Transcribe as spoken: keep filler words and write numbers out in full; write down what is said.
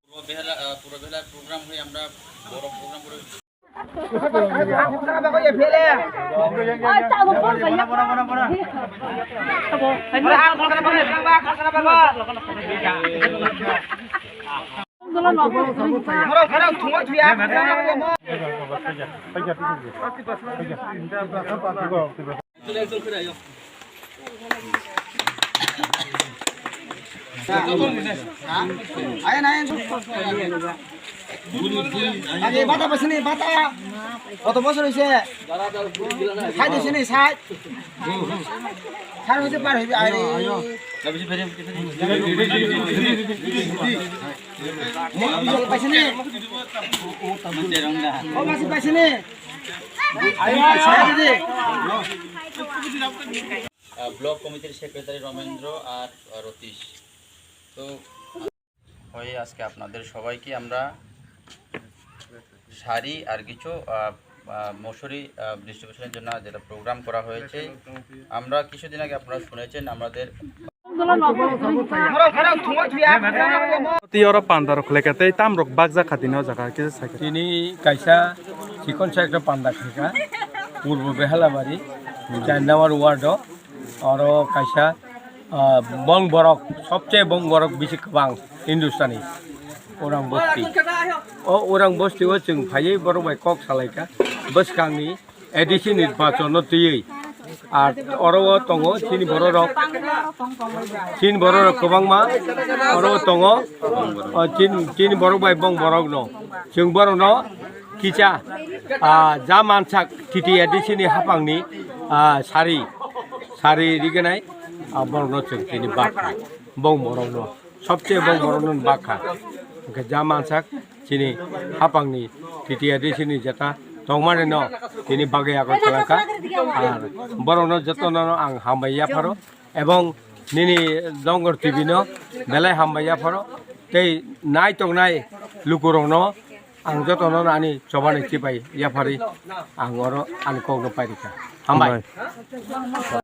পুরো বেহালা, আহ, পুরো বেহালার প্রোগ্রাম হয়ে আমরা বড় প্রোগ্রাম করে আগে বাতা পাইছনি, বাতা। কত বছর হইছে? ষাট হইছে নি, ষাট? ষাট হইতে পার হইবে, আরে। আগে পাইছনি? ও মাসি পাইছনি? আগে পাইছনি? আহ, ব্লক কমিটির সেক্রেটারি রমেন্দ্র আর, আহ, রতীশ। তো হয়ে আজকে আপনাদের সবাইকে আমরা শাড়ি আর কিছু, আহ, আহ, মশুরি, আহ, ডিস্ট্রিবিউশনের জন্য যেটা প্রোগ্রাম করা হয়েছে, আমরা কিছুদিন আগে আপনারা শুনেছেন আমাদের Twi oro panda rok khlai kha tei tam rok bakjak kha tini o jaga khe sai kha. Tini kaisa chikonsa ekta panda khaikha, Purbo Behalabari, char number ward o, oro kaisa, ah, bong borok, sobche bong borok bisi kwbang Hindustani, Orang Bosti. O Orang Bosti o chwng phaiwi borok bai kok salaikha, bwskangni A D C nirbachon no twiwi. Ar oro o tongo chini borok rok, chini borok rok kwbangma oro o tongo. O chin-, chini borok bai bong borok no chwng borok no kisa, ah, ja mansak T T A D C ni haphang ni, ah, sari, sari rignai, ah, borok no chwng tini bakha, bong borok no. Sobche bong borok no bakha. Hwnkhe ja mansak chini haphang ni T T A D C ni jeta tongmani no tini bagwi yakol khlai kha. Ar borok no joto no ang hambai yapharo ebong nini Dongor T V no belai hambai yapharo tei nai tongnai luku rok no ang joto no ani chobani chibai yaphari ang oro ani kok no pairikha. Hambai. Hambai.